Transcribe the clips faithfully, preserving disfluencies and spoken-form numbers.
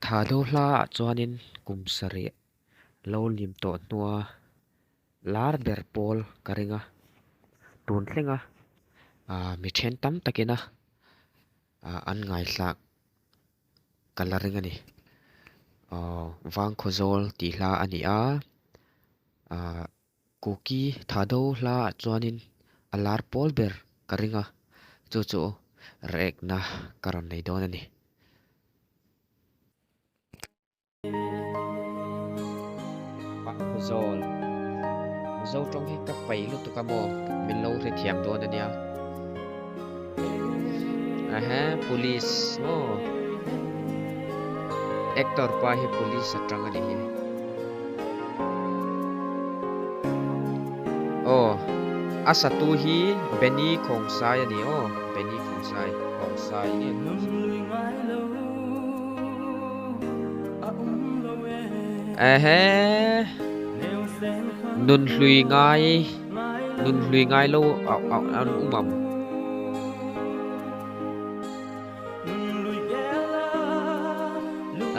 Thadou hla chuanin kum sarih lo lim tawh hnua lar ber pawl ka ring a, tun thlenga, a, mi ṭhen tam takin a, a, an ngaithlak ka la ring a ni. A, Vangkhawzawl tih hla a ni a, a, Kuki Thadou hla chuanin a lar pawl ber ka ring a, chu chu react-na ka rawn nei dawn a ni. Vangkhawzawl. Zo ṭawng hi ka pai lutuk a maw, min lo hrethiam dawn a nia. Aha, police maw. Actor pa hi police aṭang a ni hi. Aw, a satu hi Benny Khongsai a ni aw, Benny Khongsai, Khongsai nge? Ehe, nun hlui ngai, nun hlui ngai lo a, a, an um am?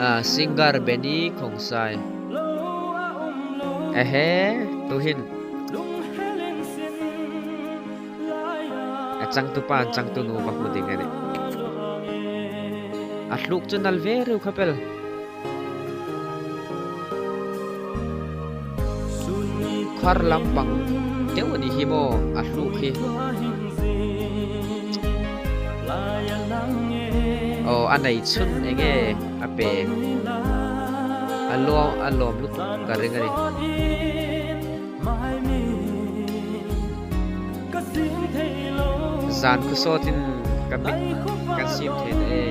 A, singer Benny Khongsai. Ehe, tuhin a changtupa, changtunu va hmu ding a nih. A hluk chu nal ve reu kha pel. Khar lampang deuh a ni hi maw, a hluk hi. Aw, a nei chhun eng nge a pek. A lawm, a lawm lutuk ka ring a ni. Zan khu sawtin ka mit kan sim thei ta e.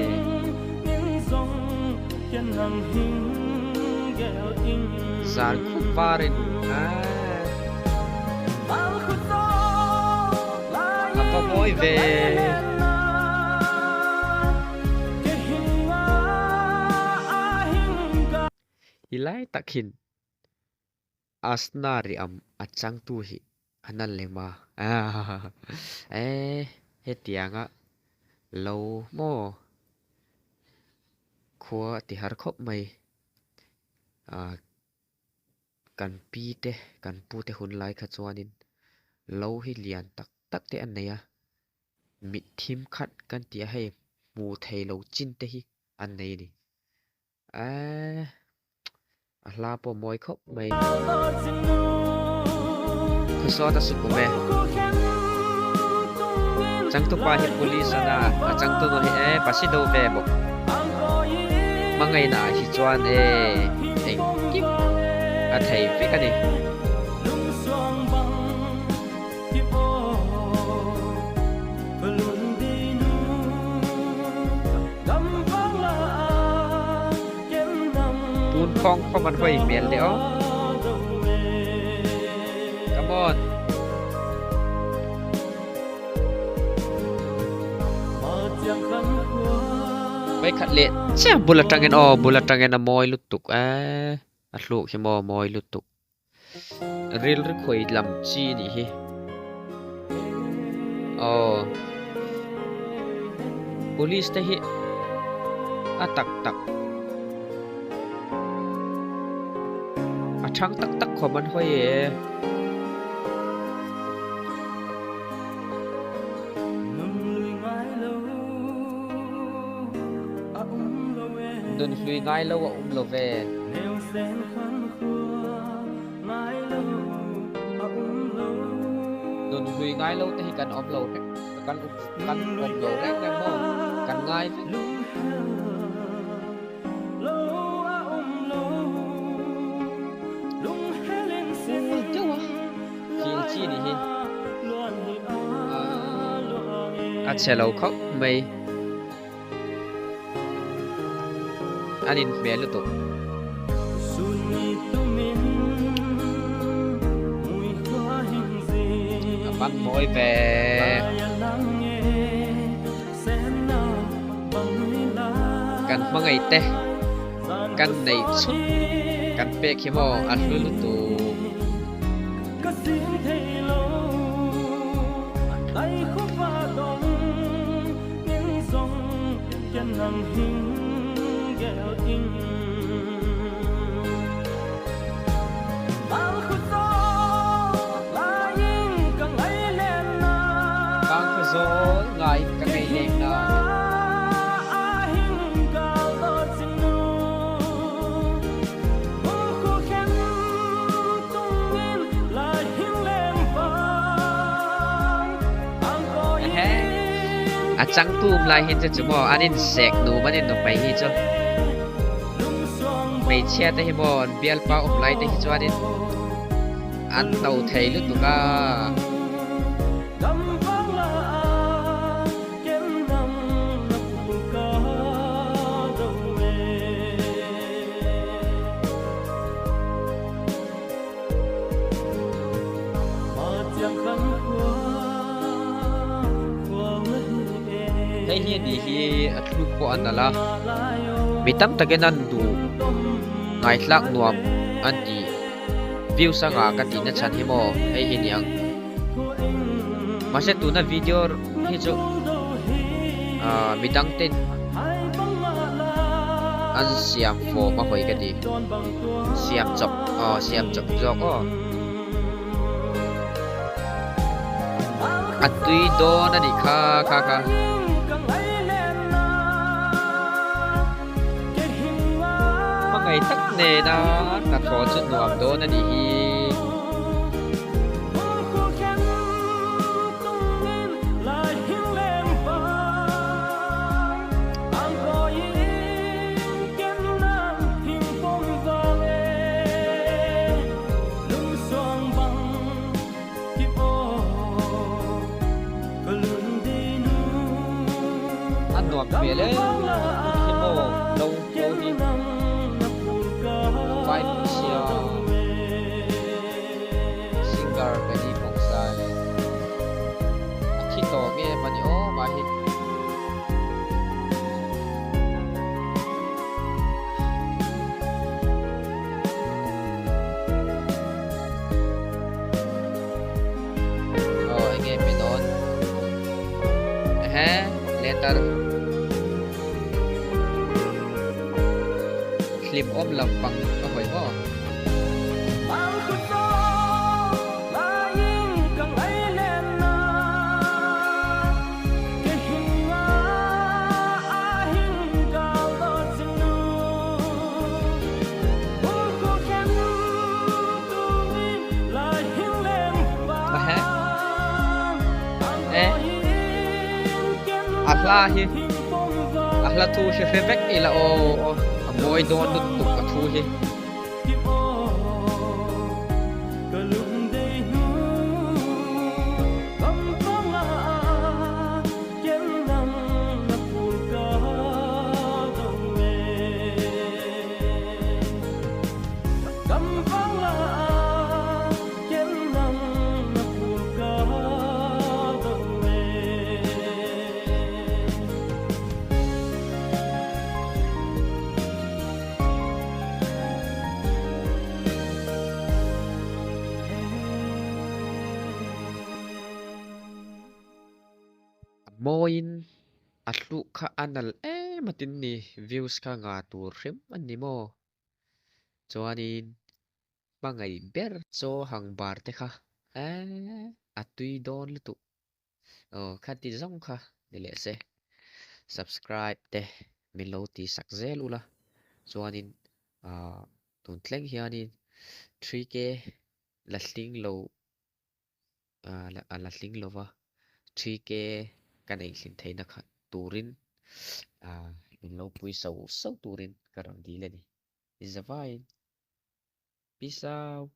Zan khu parin a, a va mawi ve. Hi lai tak hin Asna Riam a changtu hi a nal lem a. A, e, hetianga lo maw, khua ti har khawp mai. A, kan pi te, kan pu te hun lai kha chuanin lo hi lian tak tak te an nei a, mitthim khat kan ti a, hei hmu thei lo chin te hi an nei a ni. A, a hla pawh mawi khawp mai. Khawsawt a suk um e. Changtupa hi police a na, a changtunu hi e, pasi do ve bawk. Hmangaina hi chuan e, engkim a thei vek a ni. Tun khawng khawm an hawi hmel de aw. Come on. Vai khat leh chiah bul aṭangin aw, bul aṭangin a mawi lutuk a. A hluk hi maw mawi lutuk. Rilru khawi lam chi ni hi. Aw. Police te hi a tak tak, a ṭhang tak tak khawm an hawi e. Nun hlui ngai lo a um lo ve. Nun hlui ngai lo te hi kan awm lo reng, kan um, kan awm lo reng reng maw? Kan ngai vek. Ul deuh a, fiel chi ni hi. A, a che lo khawp mai. An inhmel lutuk. A hmang mawi ve. Kan hmangai te, kan nei chhun, kan pek hi maw a hlu lutuk. Ken nang hing gel in. Changtu um lai hin chu chu maw, an insek nuom an innuom pei hi chu. Hmeichhia te hi maw, bialpa um lai te hi chu an in, an no thei lutuk a. Hei hi ni hi a tluk pawh an nal a. Mi tam takin an duh, ngaithlak nuom an ti. Views anga ka tina chhan hi maw, hei hi ni ang. Mahse tuna video hi chu, ah, midang ten an siam form a hoi ka ti. Siam chawp, ah, siam chawp zawk aw. A tui dawn a ni kha, kha, kha. Hmangai tak nena ka thaw chu nuam dawn a ni hi. A nuam hmel e, hi maw, lo, lo hi. Vai sia. Singer Benny Khongsai. A thi tawk em a ni awm a hi. Aw, enge mi dawn? Ehe, letter. Hlim awm lampang ka hoi maw? Ehe. Eh. A hla hi. A hla thu hi hre vek ila aw, aw. A mawi dawn lutuk a thu hi. A mawiin a tluk kha a nal em a tin ni, views kha nga tur hrim a ni maw. Chuanin hmangai ber chaw hang bar te kha, eh, a tui dawn lutuk. Aw, kha ti zawng kha ni leh se. Subscribe te min lo ti sak zel ula. Chuanin, ah, tun thleng hianin three K la tling lo, ah, la, a la tling lova. Three K kan ei thlin theina kha turin, ah, min lo pui so so turin ka rawn dil a ni. Zavaiin. Peace out.